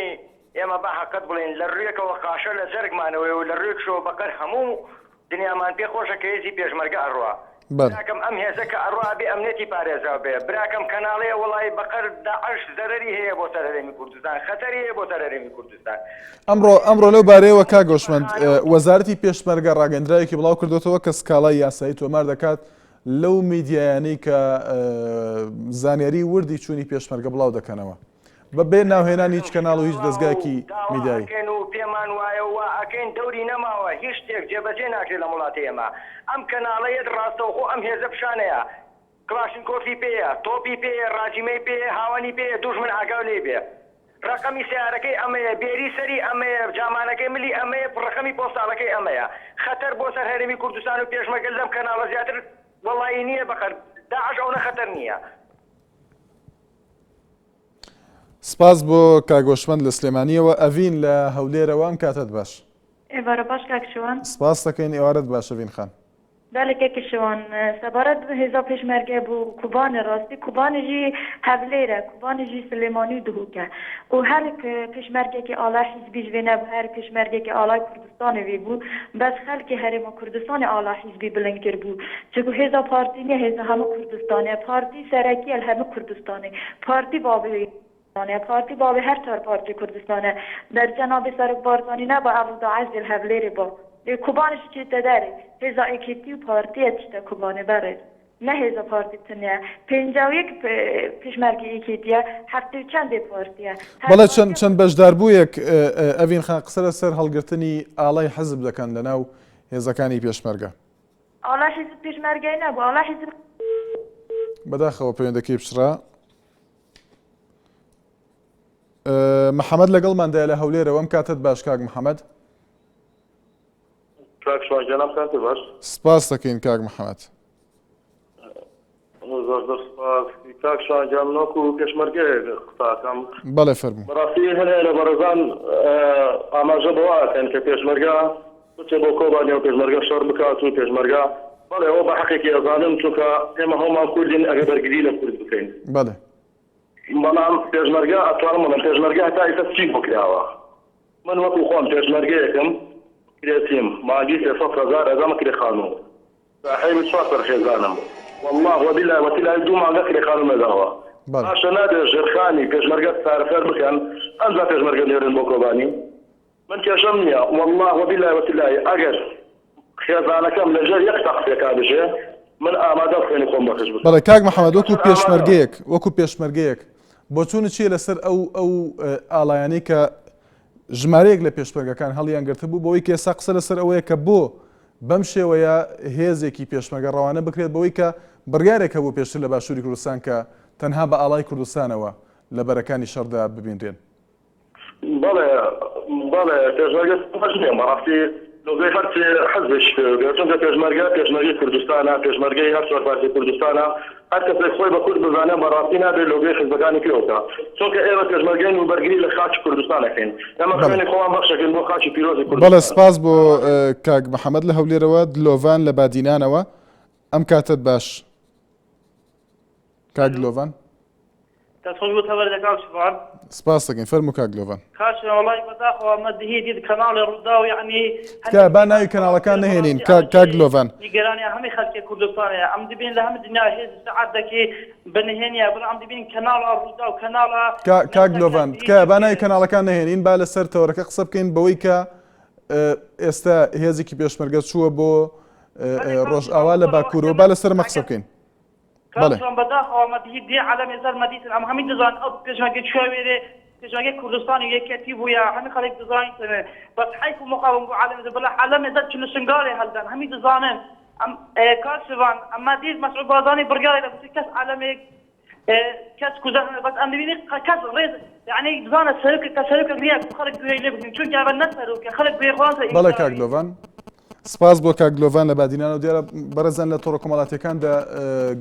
ئێمە با حەقت بڵێین لە ڕوێکەوە قاشە لە جەرگمانەوەیە و لە ڕوێکشەوە بەقەر هەموو دنیامان پێ خۆشە کە هێزی پێشمەرگە ئەڕوا بەلێ. براکەم ئەم هێزە کە ئەڕوا ئەبێ ئەمنیەتی پارێزراو بێ براکەم کەناڵەیە وەڵایی بەقەر داعش زەرەری هەیە بۆ سەر هەرێمی کوردستان خەتەری هەیە بۆ سەر هەرێمی کوردستان ئەمڕۆ ئەمڕۆ لەو بارەیەوە کاک هۆشمەند وەزارەتی پێشمەرگە ڕاگەندراوێکی بڵاو کردوێتەوە کە سکاڵای یاسایی تۆمار دەکات لەو میدیایانەی کە زانیاری وردی چوونی پێشمەرگە بڵاو دەکەنەوە بە بێ ناوهێنانی هیچ کەناڵ و هیچ دەزگایەکی میدیایی. داوا ئەکەین و پێمان وایە و وا ئەکەین دەوری نەماوە هیچ شتێک جێبەجێ ناکرێت لەم وڵاتەی ئێمە ئەم کەناڵە یەت ڕاستەوخۆ ئەم هێزە پیشانەیە کڵاشینکۆفی پێیە تۆپی پێیە ڕاجیمەی پێیە هاوەنی پێیە دوژمن ئاگاو لێی بێ ڕەقەمی سەیارەکەی ئەمەیە بێری سەری ئەمەیە جامانەکەی ملی ئەمەیە ڕەقەمی پۆستاڵەکەی ئەمەیە خەتەر بۆ سەر هەرێمی کوردستان و پێشمەرگە لەم کەناڵە زیاتر وەڵایی نییە بەقەر داعش ئەونە خەتەر نییە. سپاس بۆ کاک هۆشمەند لە سلێمانیەوە. ئەڤین لە هەولێرەوە ئەم کاتەت باش. ئێوارە باش کاک شوان. سپاست دەکەین ئێوارەت باش ئەڤین خان. بەلێ کاک شوان سەبارەت بە هێزا پێشمەرگە بۆ کوبانێ ڕاستی کوبانێ ژی هەولێرە کوبانێ ژی سلێمانی و دهۆکە و هەر پێشمەرگەکی ئاڵای حیزبیش وێ نەبوو هەر پێشمەرگەکی ئاڵای کوردستانێ وێ بوو بەس خەلکی هەرێما کوردستانێ ئاڵا حیزبی بلند کرد بوو چکو هێزا پارتی نیە هێزا هەموو کوردستانێ پارتی سەرەکیە لە هەموو کوردستانێ پارتی بابێ پارتی بابێ هەر چار پارچەی کوردستانە بەر جەنابی سەرۆک بارزانی نەبا ئەڤ داعش دێ لە هەولێرێ با لێ کوبانێ ژی چێتە دەرێ هێزا ئێکێتی و پارتیە چیتە کوبانێ بەڕێز نە هێزا پارتی تنیە 51 پێشمەرگەی یەکێتیە هەفتێ و چەندێ پارتیە هەر بەڵێ چەند پارتیە چەند بەشداربوویەک ئەڤین خان قسە لەسەر هەڵگرتنی ئاڵای حزب دەکەن لەناو هێزەکانی پێشمەرگە. ئاڵای حیزب پێشمەرگەی نەبوو ئاڵای حیزب. بەداخەوە پەیوەندەکەی پچڕا. محەمەد لەگەڵماندایە لە هەولێرەوە ئەم کاتەت باش کاک محەمەد. کاک شوان گیان ئەم کاتە باش. سپاس دەکەین کاک محەمەد. زۆر زۆر سپاس کاک شوان گیان من وەکو پێشمەرگەیەک قسە ئەکەم. بەڵێ فەرموو. بەڕاستی هەنێ لە بەڕێزان ئاماژە بەوە ئەکەن کە پێشمەرگە بچێ بۆ کۆبانێ و پێشمەرگە شەڕ بکات و پێشمەرگە بەڵێ ئەوە بە حەقێکی ئەزانم چونکە ئێمە هەموومان کوردین ئەبێ بەرگری لە کورد بکەین. بەڵێ. بەڵام پێشمەرگە ئەتوانم بڵێم پێشمەرگە هەتا ئیستا چی بۆ کراوە؟ من وەکو خۆم پێشمەرگەیەکم کرێچیم مانگی 300 هەزار ئەدەمە کرێ خانوو ساحێبی چوار سەر خێزانم واللە وبیلای وتیلای دوو مانگە کرێ خانووم نەداوە بەڵێ. باشە نابێ ژێرخانی پێشمەرگە چارەسەر بکەن ئەنجا پێشمەرگە نێرن بۆ کۆبانی؟ من کێشەم نیە واللە وبیلای وتیلای ئەگەر خێزانەکەم لەژێر یەک سەقفێکا بژێ من ئامادەم خوێنی خۆم بەخش بکەم. بەڵێ کاک محەمەد وەکو ئامادەم. پێشمەرگەیەک وەکو پێشمەرگەیەک بۆچوونت چییە لەسەر ئەو ئەو ئاڵایانەی کە ژمارەیەک لە پێشمەرگەکان هەڵیان گرتبوو بەوەی کە ئێستا قسە لەسەر ئەوەیە کە بۆ بەم شێوەیە هێزێکی پێشمەرگە ڕەوانە بکرێت بەوەی کە بڕیارێک هەبوو پێشتر لە باشووری کوردستان کە تەنها بە ئاڵای کوردستانەوە لە بەرەکانی شەڕدا ببینرێن. بەڵێ بەڵێ پێشمەرگە خۆش نییە بەڕاستی لۆگۆی هەر چ حزبێکی پێوە بێت چونکە پێشمەرگە پێشمەرگەی کوردستانە پێشمەرگەی هەر چوار پارچەی کوردستانە هەر کەسێک خۆی بە کورد بزانێ بەڕاستی نابێت لۆگۆی حزبەکانی پێوە بکا چونکە ئێمە پێشمەرگەین و بەرگری لە خاکی کوردستان ئەکەین ئێمە بەڵێ. خوێنی خۆمان بەخشەکەین بۆ خاکی پیرۆزی بەڵێ کوردستان سپاس بۆ کاک محەمەد لە هەولێرەوە دلۆڤان لە بادینانەوە ئەم کاتەت باش. کاک دلۆڤان. دەست خۆش بۆ تەوەرەکە کاک شڤان. سپاس دەکەین فەرموو کاک دلۆڤان. کاک شڤان وەڵای بەداخەوە ئەمە دهی دیت کەناڵێ ڕووداو یەعنی تکایە با ناوی کەناڵەکان نەهێنین کاک کاک دلۆڤان. نیگەرانی هەمی خەلکێ کوردستانەیە ئەم دبین لە هەم دنیا هێز سەعات دەکی بە نهێنیە بەڵام ئەم دبین کەناڵە ڕووداو کەناڵە کاک دلۆڤان تکایە با ناوی کەناڵەکان نەهێنین با لەسەر تەوەرەکە قسە بکەین بەوەی کە ئێستا هێزێکی پێشمەرگە چووە بۆ ڕۆژئاوا لە باکوورەوە با لەسەر مە قسە بکەین. بەڵێ. کاک بەداخەوە مە دیت دێ عەلەمێ زەر مە دیتن ئەم هەمی دزان ئەو پێشمەرگە کوێ وێرێ پێشمەرگەی کوردستان و یەکەتی بوویە هەمی خەڵک دزانیتن بەس حەیف و مخابن بۆ عەلەمێ زەر بەڵا عەلەمێ زەر چ لە شنگالێ هەلدەن هەمی دزانن ئەم کاک شڤان ئەم مە دیت مەسعود بارزانی بڕیارێ دا گوتی کەس عەلەمێ کەس کوزە بەس ئەم دبینی کەس ڕێز یعنی دزانە سەرۆک کە سەرۆکە نییە خەڵک گوێی لێ بگرن چونکە ئەمە نە سەرۆکە خەڵک گوێی خۆیان بەڵێ کاک لۆڤان سپاس بۆ کاک دلۆڤان لە بادینانەوە دیارە بەڕێزان لە تۆڕە کۆمەڵاتیەکاندا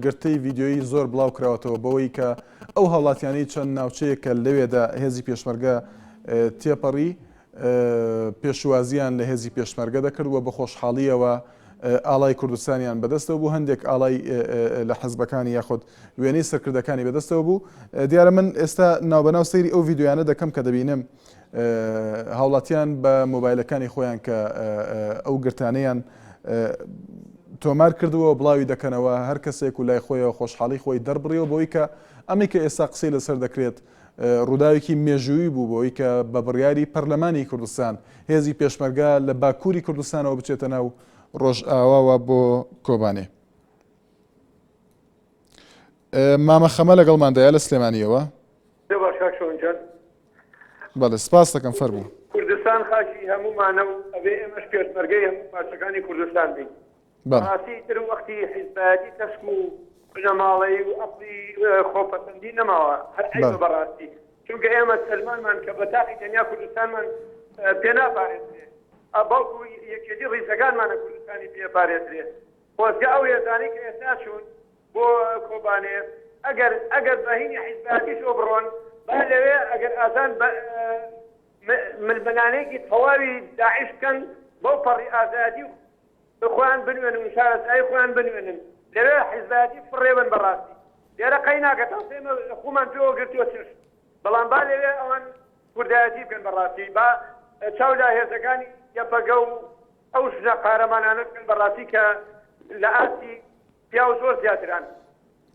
گرتەی ڤیدیۆیی زۆر بڵاو کراوەتەوە بەوەی کە ئەو هاوڵاتیانەی چەند ناوچەیەک کە لەوێدا هێزی پێشمەرگە تێپەڕی پێشوازیان لە هێزی پێشمەرگە دەکرد و بە خۆشحاڵیەوە ئاڵای کوردستانیان بەدەستەوە بوو هەندێک ئاڵای لە حزبەکانی یاخود وێنەی سەرکردەکانی بەدەستەوە بوو دیارە من ئێستا ناوبەناو سەیری ئەو ڤیدیۆیانە دەکەم کە دەبینم هاوڵاتیان بە مۆبایلەکانی خۆیان کە ئەو گرتانەیان تۆمار کردووە بڵاوی دەکەنەوە هەر کەسێک و لای خۆیەوە خۆشحاڵی خۆی دەربڕیەوە بۆی کە ئەمەی کە ئێستا قسەی لەسەر دەکرێت ڕووداوێکی مێژووی بوو بۆی کە بە بڕیاری پەرلەمانی کوردستان هێزی پێشمەرگە لە باکووری کوردستانەوە بچێتە ناو ڕۆژئاواوە بۆ کۆبانێ. مامە خەمە لەگەڵماندایە لە سلێمانیەوە. زۆر باش کاک شۆن گیان. بەڵێ سپاس دەکەم فەرموو. کوردستان خاکی هەموومانە و ئەبێ ئێمەش پێشمەرگەی هەموو پارچەکانی کوردستان بین. بەڵێ. بەڕاستی ئیتر وەختی حیزبایەتی تەسک و بنەماڵەیی و ئەقڵی خۆپەسەندی نەماوە. هەر عەیبە بەڵێ. بەڕاستی. چونکە ئێمە سەلمانمان کە بە تاقی تەنیا کوردستانمان پێ ناپارێزرێ. بەڵکو یەکێتی ڕیزەکانمانە کوردستانی پێ پارێزرێ. خۆزگە ئەو هێزانەی کە ئێستا چوون بۆ کۆبانێ ئەگەر ئەگەر بە هینی حیزبایەتیشەوە بڕۆن با لەوێ ئەگەر ئازان بە ململانێکی تەواوی داعش بکەن بەو پەڕی ئازایەتی خۆیان بنوێنن و شارەزایی خۆیان بنوێنن لەوێ حیزبایەتی فڕێ بن بەڕاستی لێرە قەی ناکە تاسە ئێمە خۆمان پێوە گرتووە چش بەڵام با لەوێ ئەوان کوردایەتی بکەن بەڕاستی با چاو لە هێزەکانی یەپەگە و ئەو ژنە قارەمانانە بکەن بەڕاستی کە لە ئاستی پیاو زۆر زیاتران.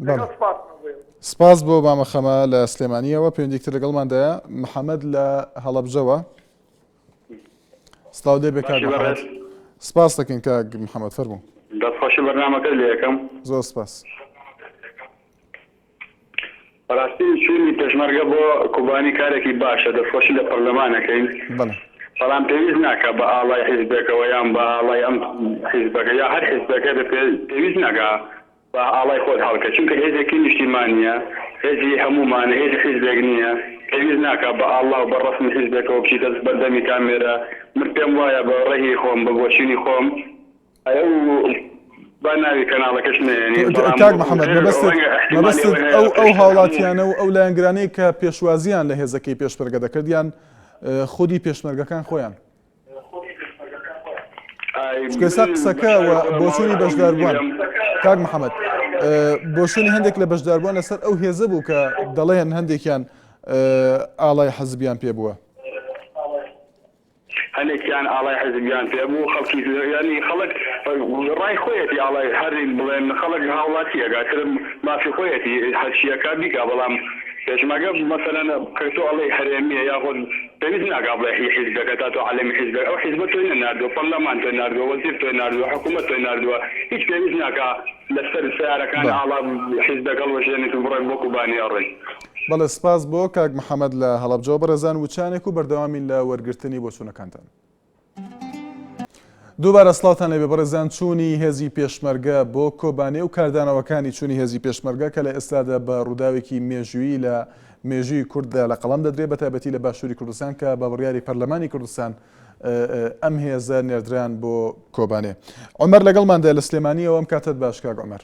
لەگەڵ سپاستان بۆ ئێوە. سپاس بۆ مامە خەمە لە سلێمانییەوە. پەیوەندییەکی تر لەگەڵماندایە، محەمەد لە هەڵەبجەوە. سڵاو لێ بێ کاک باشی محەمەد. بەڕێز. سپاس دەکەین کاک محەمەد، فەرموو. دەستخۆشی بەرنامەکەت لێ ئەکەم. زۆر سپاس. بەڕاستی چوونی پێشمەرگە بۆ کوبانی کارێکی باشە دەستخۆشی لە پەرلەمان ئەکەین بەڵام پێویست ناکا بە ئاڵای حیزبێکەوە یان بە ئاڵای ئەم حیزبەکە یا هەر حیزبێکە بێ پێویست ناکا بە ئاڵای خۆت هەڵکە چونکە هێزێکی نیشتیمانیە هێزی هەموومانە هێزی حیزبێک نییە پێویست ناکا بە ئاڵا و بە ڕەسمی حیزبێکەوە بچیتە بەردەمی کامێرا من پێم وایە بە ڕێی خۆم بە بۆچینی خۆم ئەو با ناوی کەناڵەکەش نەیەنین بەڵام کاک محەممەد وەکو مەبەستت ڕەنگە ئیحتیمالی مەبەستت ئەوە هەیە ئەو ئەو پێشتر هەموو هاوڵاتیانە و ئەو لایەنگرانەی کە پێشوازیان لە هێزەکەی پێشمەرگە دەکرد یان خودی پێشمەرگەکان خۆیان ئای چونکە ئێستا من قسەکە بە و چاوی خۆم بۆچوونی ئەوە بەشداربووان دیدم کاک محەممەد بۆچوونی هەندێک لە بەشداربووان لەسەر ئەو هێزە بوو کە دەڵێن هەندێکیان ئاڵای حەزبیان پێ بووە هەنێکیان ئاڵای حزبیان پێ بوو خەڵکی یانی خەڵک ڕای خۆیەتی ئاڵای هەر بڵێن خەڵک هاوڵاتیەکە تر مافی خۆیەتی هەرچیەکە بیکا بەڵام پێشمەرگە مەسەلەن کە تۆ ئەڵێی هەرێمیە یاخود پێویست ناکا بڵێ هی حیزبێکە تا تۆ عەلەمی حیزبێک ئەو حیزبە تۆی نەناردووە پەرلەمان تۆی ناردووە وەزیر تۆی ناردووە حکوومەت تۆی ناردووە هیچ پێویست ناکا لەسەر سەیارەکان بەڵێ. ئاڵا حیزبێک هەڵوەشێنیت و بڕۆی بۆ کوبانی ئەڕۆی. بەڵێ سپاس بۆ کاک محەمەد لە هەڵەبجەوە بەڕێزان وچانێک و بەردەوامین لە وەرگرتنی بۆچوونەکانتان. دووبارە سڵاوتان لێبێ بەڕێزان چوونی هێزی پێشمەرگە بۆ کۆبانێ و کاردانەوەکانی چوونی هێزی پێشمەرگە کە لە ئێستادا بە ڕووداوێکی مێژوویی لە مێژووی کورددا لە قەڵەم دەدرێت بە تایبەتی لە باشووری کوردستان کە بە بڕیاری پەرلەمانی کوردستان ئەم هێزە نێردران بۆ کۆبانێ. عومەر لەگەڵماندا لە سلێمانیەوە ئەم کاتەت باش کاک عومەر.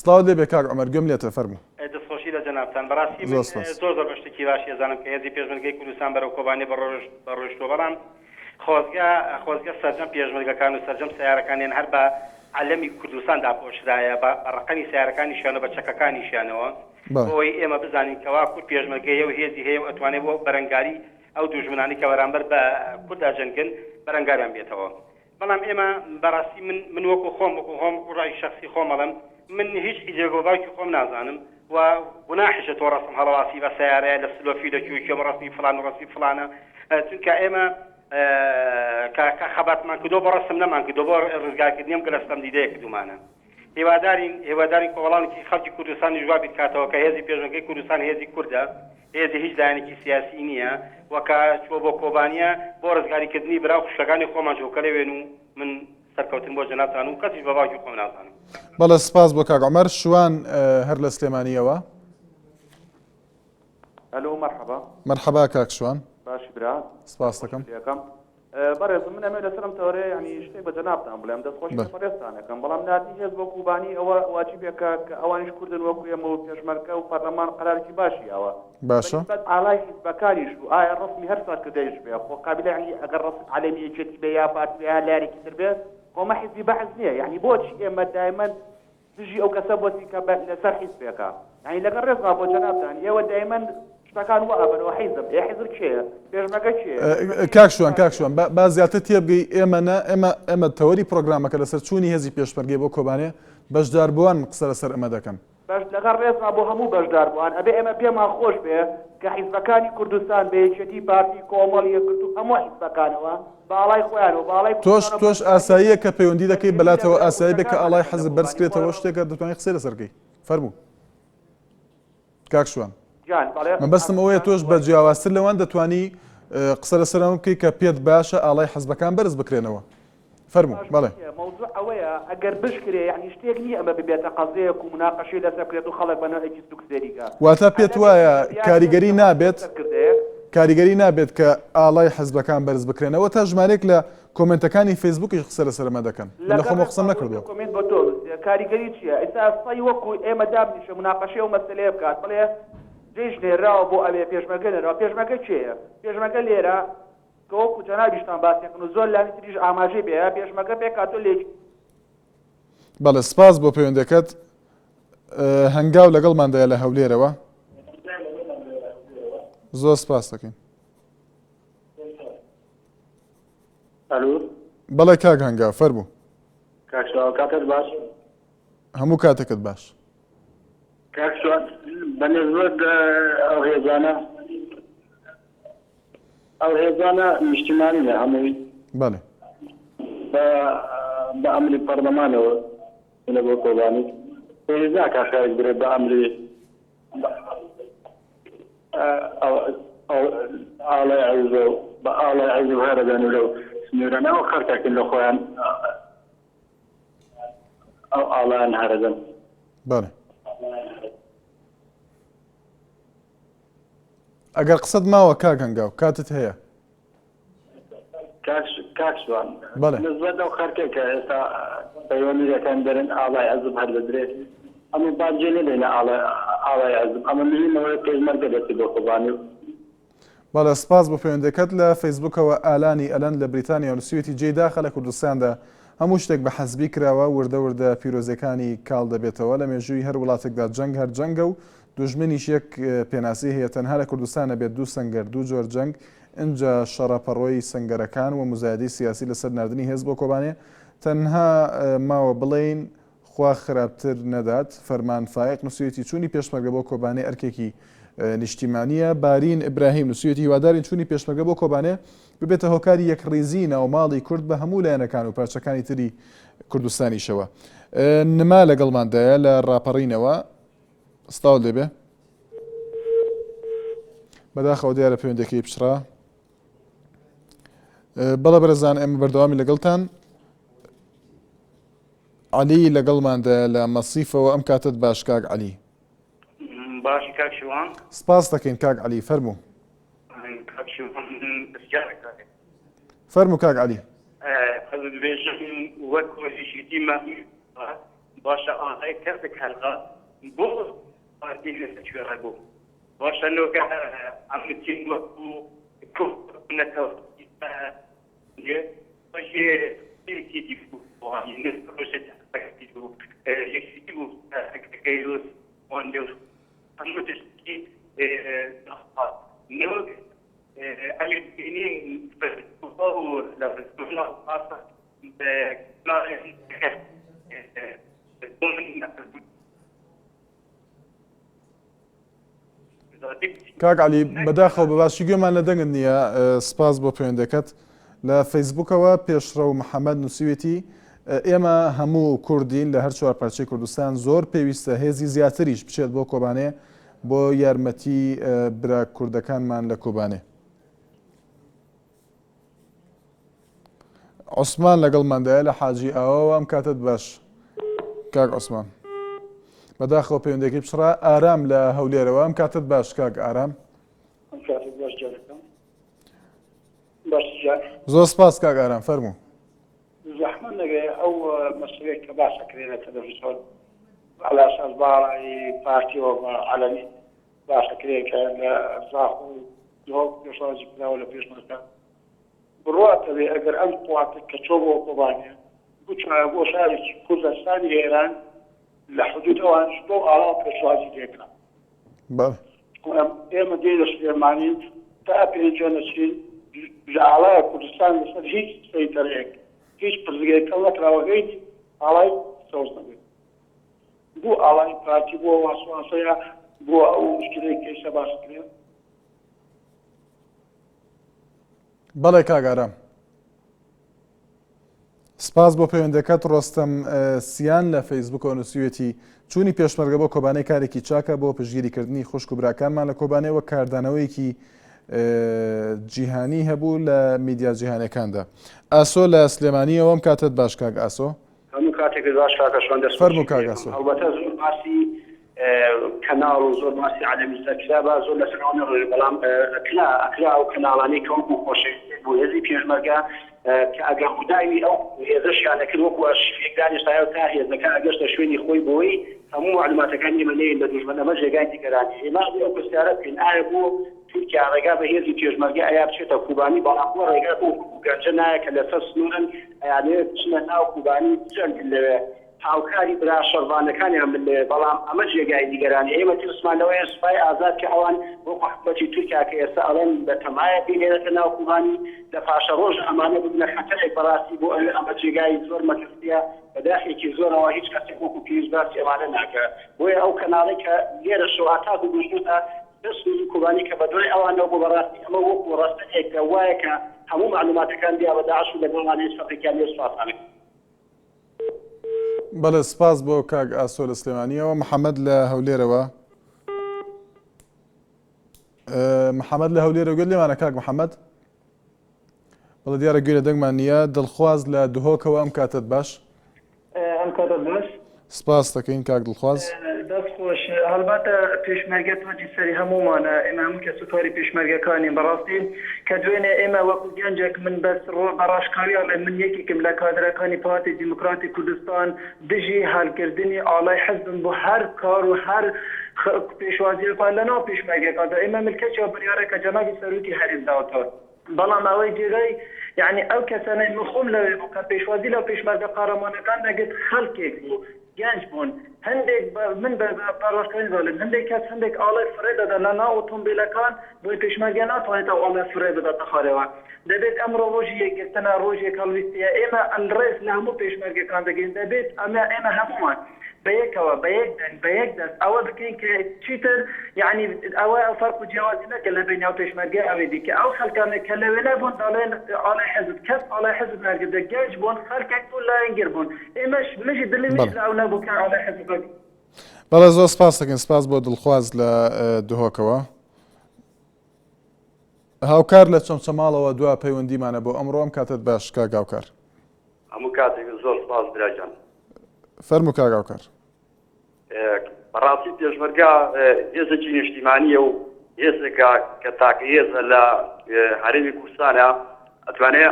سڵاوت لێبێ کاک عومەر گوێم لێتە فەرموو. دەستخۆشی لە جەنابتان بەڕاستی من زۆر سپاس. زۆر زۆر بە شتێکی باشی ئەزانم کە هێزی پێشمەرگەی کوردستان بەرەو کۆبانێ بەڕۆیشتووە بەڵام خۆزگە خۆزگە سەرجەم پێشمەرگەکان و سەرجەم سەیارەکانیان هەر بە. عەلەمی کوردستان داپۆشرایە بە ڕەقەمی سەیارەکانیشیانەوە بە چەکەکانیشیانەوە بۆ ئەوەی ئێمە بزانین کەوا کورد پێشمەرگەیە و هێزی هەیە و ئەتوانێ بۆ بەرەنگاری ئەو دوژمنانەی کە بەرامبەر بە کورد ئەجەنگن بەرەنگاریان بێتەوە. بەڵام ئێمە بەڕاستی من من وەکو خۆم وەکو خۆم وەکو ڕای شەخسی خۆم ئەڵێم من هیچ حیزبێک بە باوکی خۆم نازانم و گوناحیشە تۆ ڕەسم هەڵەواسی بە سەیارەیە لە سلۆفی لە کوێ کوێ ڕەسمی فڵان و ڕەسمی فڵانە چونکە ئێمە کە کە خەباتمان کردووە بۆ ڕەسم نەمان کردووە بۆ ڕزگارکردنی ئەم گەلە ستەمدیدەیە کردوومانە. هیوادارین هیوادارین کۆمەڵانێکی خەڵکی کوردستانیش وا بیرکاتەوە کە هێزی پێشمەرگەی کوردستان هێزی کوردە، هێزی هیچ لایەنێکی سیاسی نییە و کە چووە بۆ کۆبانییە بۆ ڕزگاری کردنی برا و خوشکەکانی خۆمان چووە کە لەوێن و من سەرکەوتن بۆ جەنابتان و کەسیش بە باوکی خۆم نازانم. بەڵێ سپاس بۆ کاک عومەر. شوان هەر لە سلێمانییەوە. ئەلۆ مەرحەبا. مەرحەبا کاک شوان. باشی برا. سپاست دەکەم. لێکەم. بەڕێزم من ئەمەوێ لەسەر ئەم تەوەرەیە یانی شتێک بە جەنابتان بڵێم دەست خۆشی لە بەڕێزتان ئەکەم بەڵام ناردنی هێز بۆ کوبانی ئەوە واجبێکە کە ئەوانیش کوردن وەکو ئێمە و پێشمەرگە و پەرلەمان قەرارێکی باشی یاوە باشە بەنیسبەت ئالای حیزبەکانیش و ئایا ڕەسمی هەر سەرکردەیش بێ خۆ قابیلە یانی ئەگەر ڕەسم عەلەمی یەکێتی بێ یا پارتی بێ یا لایەنێکی تر بێ خۆ ئەمە حیزبی بەعس نییە یانی بۆچی ئێمە دایمەن دژی ئەو کەسە بۆتی کە بە لەسەر حیزبێکە یانی لەگەڵ ڕێزما بۆ جەنابتان ئێوە دایمەن شتەکان وا ئەبەنەوە حیزب ئێ حیزب کێیە پێشمەرگە کێیە کاک شوان کاک شوان با با زیاتر تێبگەی ئێمە نە ئێمە ئێمە تەوەری پرۆگرامەکە لەسەر چوونی هێزی پێشمەرگەی بۆ کۆبانێ بەشداربووان قسە لەسەر ئەمە دەکەن. بەش لەگەڵ ڕێزما بۆ هەموو بەشداربووان ئەبێ ئێمە پێمان خۆش بێ کە حیزبەکانی کوردستان بە یەکێتی پارتی کۆمەڵ یەکگرتوو هەموو حیزبەکانەوە بە ئاڵای خۆیانەوە بە ئاڵای تۆش کوردستانەوە تۆش بەشداری ئاساییە کە پەیوەندی دەکەی بەرگری لە بەلاتەوە برا ئاسایی بێ کە کوردەکانمان ئاڵای ئەکەن لە حزب بەرز کۆبانی کرێتەوە خۆ شتێکە دەتوانی قسەی لەسەر بکەی فەرموو کاک شوان. گیان بەڵێ مەبەستم ئەوەیە تۆش بە جیاوازتر لەوان دەتوانی قسە لەسەر ئەمە بکەی کە پێت باشە ئاڵای حزبەکان بەرز بکرێنەوە. فەرموو بەڵێ. مەوزوع ئەوەیە ئەگەر بشکرێ یەعنی شتێک نییە ئەمە ببێتە قەزیەیەک و موناقەشەی لەسەر بکرێت و خەڵک بە نەوعێکی سوک سەیری کا. واتە پێت وایە کاریگەری نابێت کاریگەری نابێت کە ئاڵای حزبەکان بەرز بکرێنەوە تا ژمارەیەک لە کۆمێنتەکانی فەیسبووکیش قسە لەسەر ئەمە دەکەن من لە خۆمەوە قسەم نەکردووە. کۆمێنت بۆ تۆ نووسیە کاریگەری چییە ئیستا سەی وەکو ئێمە دابنیشێ موناقەشەی ئەو مەسەلەیە بکات بڵێ جەیش نێراوە بۆ ئەوێ پێشمەرگە نێراوە پێشمەرگە کێیە پێشمەرگە لێرە کە وەکو جەنابیشتان باسی کردن و زۆر لانی تریش ئاماژەی پێیە پێشمەرگە پێکهاتووە لە یەکی بەڵێ سپاس بۆ پەیوەندەکەت هەنگاو لەگەڵماندایە لە هەولێرەوە زۆر سپاس دەکەین. ئەلو. بەڵێ کاک هەنگاو فەرموو. کاک سواو کاتت باش. هەموو کاتێکت باش. کاک سواد بە نسبەت ئەو هێزانە ئەو هێزانە نیشتیمانینە هەمووی بەڵێ بە بە ئەمری پەرلەمانەوە چونە بۆ کۆبانی پێویست ناکا خەرک برێ بە ئەمری ئاڵای عیزە و بە ئاڵای عیزە هەرەدەن و لەو سنوورانە ئەو خەرکەکن لە خۆیان ئەو ئاڵایان هەرەدەن. بەڵێ. ئەگەر قسەت ماوە کاک هەنگاو کاتت هەیە. کاک شوان بەڵێ. نسبەت ئەو خەرکەی کە ئێستا پەیوەندی دەکەن دەرن ئاڵای عزب هەر دەدرێ ئەمە با جێ نەدەینە ئاڵای عزب ئەمە مهیم ئەوەیە پێشمەرگە دەچێ بۆ کۆبانی و بەڵێ سپاس بۆ پەیوەندیەکەت لە فەیسبوکەوە ئالانی ئەلەند لە بریتانیا نوسیویەتی جێی داخە لە کوردستاندا هەموو شتێک بە حزبی کراوە وردە وردە پیرۆزیەکانی کاڵ دەبێتەوە لە مێژووی هەر وڵاتێکدا جەنگ هەر جەنگە و دوژمنیش یەک پێناسی هەیە تەنها لە کوردستان نەبێت دوو سەنگەر دوو جۆر جەنگ ئنجا شەڕە پەڕۆی سەنگەرەکان و موزایەدەی سیاسی لەسەر ناردنی هێز بۆ کۆبانێ تەنها ماوە بڵێین خوا خراپتر نەدات. فەرمان فایەق نووسیویەتی چوونی پێشمەرگە بۆ کۆبانێ ئەرکێکی نیشتیمانییە. بارین ئیبراهیم نووسیویەتی هیوادارین چوونی پێشمەرگە بۆ کۆبانێ ببێتە هۆکاری یەکڕیزیی ناوماڵی کورد بە هەموو لایەنەکان و پارچەکانی تری کوردستانیشەوە. نما لەگەڵماندایە لە ڕاپەڕینەوە. سڵاوت لێبێ. بەداخەوە دیارە پەیوەندیەکەی پچڕا. بەڵێ بەرزان ئێمە بەردەوامی لەگەڵتان. عەلی لەگەڵماندایە لە مەسیفەوە ئەم کاتەت باش کاک عەلی. باشی کاک شوان. سپاست دەکەین کاک عەلی فەرموو. کاک شوان من پرسیارێک هەیە. فەرموو کاک عەلی. ئەز دبێژم وەک وەزیشیتی مە باشە ئاغای کەسک هەرقا بۆ پارتی لەسەر کوێ ڕێ بوو باشە نۆکە ئەم تیم وەکو کورد نەتەوە یەکێتی و پەکەکەی و هەموو تشتێکی نەوەک ئەمێ بینین لە کاک عەلی بەداخەوە بە باشی گوێمان لە دەنگت نییە سپاس بۆ پەیوەندەکەت لە فەیسبوکەوە پێشڕەو محەممەد نووسیوێتی ئێمە هەموو کوردین لە هەر چوار پارچەی کوردستان زۆر پێویستە هێزی زیاتریش بچێت بۆ کۆبانێ بۆ یارمەتی برا کوردەکانمان لە کۆبانێ. عوسمان لەگەڵماندایە لە حاجی ئاواوە ئەم کاتت باش کاک عوسمان بەداخەوە پەیوەندەکەی پچڕا ئارام لە هەولێرەوە ئەم کاتت باش کاک ئارام زۆر سپاس کاک ئارام فەرموو زەحمەت نەبێ ئەو مەسەلەی کە باس ئەکرێ لە تەلەڤیزۆن عەلا ئەساس باڵای پارتیەوە بە عەلەنی باس ئەکرێ کە لە زاخۆ و دهۆک پێشوازی کراوە لە پێشمەرگە بڕوات ئەبێ ئەگەر ئەم قواتە کە چۆ بۆ کۆبانێ بچایە بۆ شارێکی کوردستانی ئێران لە حدود ئەوانیش بەو ئاڵاوە پێشوازی لێکرا. بەڵێ. ئێمە دێینە سلێمانی تا پێنجوێن ئەچین لە ئاڵای کوردستان لەسەر هیچ سەیتەرەیەک هیچ پرسگەیەک کەڵ نەکراوە غەیری ئاڵای سەوز نەبێت بۆ ئاڵای پارتی بۆ واسواسەیە بۆ ئەو مشکلەی کە ئیستا باس کرێ. بەڵێ کاک ئارام. سپاس بۆ پەیوەندەکەت ڕۆستەم سیان لە فەیسبوکەوە نووسیوێتی چوونی پێشمەرگە بۆ کۆبانێ کارێکی چاکە بۆ پشتگیریکردنی خوشک و براکانمان لە کۆبانێ وەک کاردانەوەیەکی جیهانی هەبوو لە میدیا جیهانەکاندا ئاسۆ لە سلێمانیەوە ئەم کاتت باش کاک ئاسۆ هەموو کاتێکت باش کاکە شوان دەست فەرموو کاک ئاسۆ. هەڵبەتە زۆر باسی کەناڵ و زۆر باسی عەلەمی کرا با زۆر لەسەر ئەوە نەڕۆین بەڵام ئەکرا ئەکرا ئەو کەناڵانەی کە وەکو خۆشەویستیەک بۆ هێزی پێشمەرگە کە ئەگەر ڕووداوی ئەو هێزەشیان ئەکرد وەکو ئەرشیفێک دانیشتایە تا هێزەکە ئەگەشتە شوێنی خۆی بۆی هەموو مەعلوماتەکانی ئێمە نەیەن بە دوژمن ئەمە جێگای نیگەرانیە ئێمە ئەبێ ئەو پرسیارە بکەین ئایا بۆ تورکیا ڕێگا بە هێزی پێشمەرگە ئەیا بچێتە کوبانی بەڵام بۆ ڕێگا بەو گەنجە نایە کە لەسەر سنوورن ئەیانەوێت بچنە ناو کوبانی بجەنگن لەوێ هاوکاری برا شەڕڤانەکانیان بن لەوێ، بەڵام ئەمە جێگای نیگەرانیە، ئێمە ترسمان لەوەیە سوپای ئازاد کە ئەوان وەکو حکومەتی تورکیا کە ئێستا ئەڵێن بە تەمایە بینێرێتە ناو کوبانی، لە پاشەڕۆژ ئەمانە ببنە خەتەرێک بەڕاستی بۆ ئەوێ ئەمە جێگای زۆر مەترسیە، بە داخێکی زۆرەوە هیچ کەسێک وەکو پێویست باسی ئەمانە ناکا، بۆیە ئەو کەناڵەی کە لێرەشەوە هەتاکو گەشتۆتە سەر سنوری کوبانی کە بەدوای ئەوانەوە بوو بەڕاستی ئەمە وەکو ڕەسەنێک وایە کە هەموو مەعلوماتەکان بیا بە داعش و لەگەڵمان هیچ فەرقێکیان نیە سوپاستان ئەکەم. بەڵێ سپاس بۆ کاک ئاسۆ لە سلێمانیەوە محەممەد لە هەولێرەوە محەممەد لە هەولێرە گوێت لێمانە کاک محەممەد بەڵێ دیارە گوێ لە دەنگمان نییە دڵخواز لە دهۆکەوە ئەم کاتت باش ئەم کاتت باش. سپاس دەکەین کاک دڵخواز. دەست خۆش هەڵبەتە پێشمەرگە تاجی سەری هەموومانە ئێمە هەموو کەسوکاری پێشمەرگەکانین بەڕاستی کە دوێنێ ئێمە وەکو گەنجێک من بەس ڕۆ بە ڕاشکاوی ئەڵێم من یەکێکم لە کادرەکانی پارتی دیموکراتی کوردستان دژی هەڵکردنی ئاڵای حزبم بۆ هەر کار و هەر پێشوازیەکان لەناو پێشمەرگەکاندا ئێمە ملکەچی ئەو بڕیارە کە جەنابی سەرۆکی هەرێم داوتە بەڵام ئەوەی جێگای یانی ئەو کەسانەی من خۆم لەوێ بووم کە پێشوازی لەو پێشمەرگە قارەمانەکان دەگرت خەڵکێک بوو گەنج بوون هەندێک من بە ڕاشکاوی دەڵێم هەندێک کەس هەندێک ئاڵای فڕێ دەدا لە ناو ئۆتۆمبیلەکان بۆیە پێشمەرگە ناتوانێت ئەو ئاڵای فڕێ بداتە خوارەوە دەبێت ئەمڕۆ ڕۆژی یەکگرتنە ڕۆژی یەکهەڵویستیە ئێمە ڕێز لە هەموو پێشمەرگەکان دەگرین دەبێت ئەمە ئێمە هەموومان بە یەکەوە بە یەک دەنگ بە یەک دەست ئەوە بکەین کە چیتر یەعنی ئەوە فەرق و جیاوازی نەکە لە بەینی ئەو پێشمەرگەی ئەوێ دیکە ئەو خەلکانەی کە لەوێ نەبوون دەڵێن ئاڵای حزب کەس ئاڵای حزب نەگرتە گەنج بوون خەلکێک بوون لایەنگر بوون ئێمەش مژی دلی مش بەڵێ. لە ئەو نەبوو کە ئاڵای حزب بگرن. بەڵێ زۆر سپاس دەکەین سپاس بۆ دڵخواز لە دهۆکەوە. هاوکار لە چەمچەماڵەوە دوا پەیوەندیمانە بۆ ئەمڕۆ ئەم کاتەت باش کاک هاوکار. هەموو کاتێک زۆر سپاس برا گیان. فەرموو کاک هاوکار. بەڕاستی پێشمەرگە هێزێکی نیشتیمانیە و هێزێکە کە تاکە هێزە لە هەرێمی کوردستانە ئەتوانێ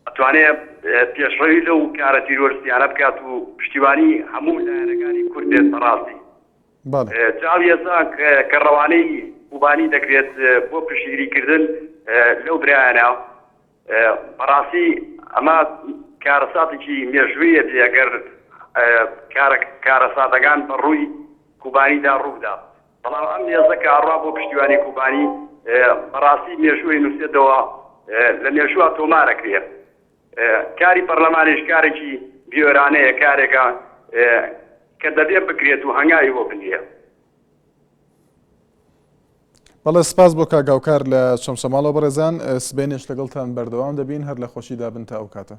ئەتوانێ پێشڕەوی لەو کارە تیرۆرستیانە بکات و پشتیوانی هەموو لایەنەکانی کورد بێت بەڕاستی جا ئێستا کە ڕەوانەی کوبانی دەکرێت بۆ پشتگیری کردن لەو برایانە بەڕاستی ئەمە. کارەساتێکی مێژوویە بێ ئەگەر کارەساتەکان بە ڕووی کوبانیدا ڕووبدا. بەڵام ئەم هێزە کە ئەڕوا بۆ پشتیوانی کوبانی بەڕاستی مێژووی نووسێتەوە لە مێژووە تۆمارەکرێ. کاری پەرلەمانیش کارێکی بیۆرانەیە، کارێکە کە دەبێ بکرێت و هەنگاوی بۆ بنرێ. بەڵێ سپاس بۆ کاک هاوکار لە چەمچەماڵەوە بەڕێزان سبەینێش لەگەڵتان بەردەوام دەبین هەر لە خۆشیدا بن تا ئەو کاتە.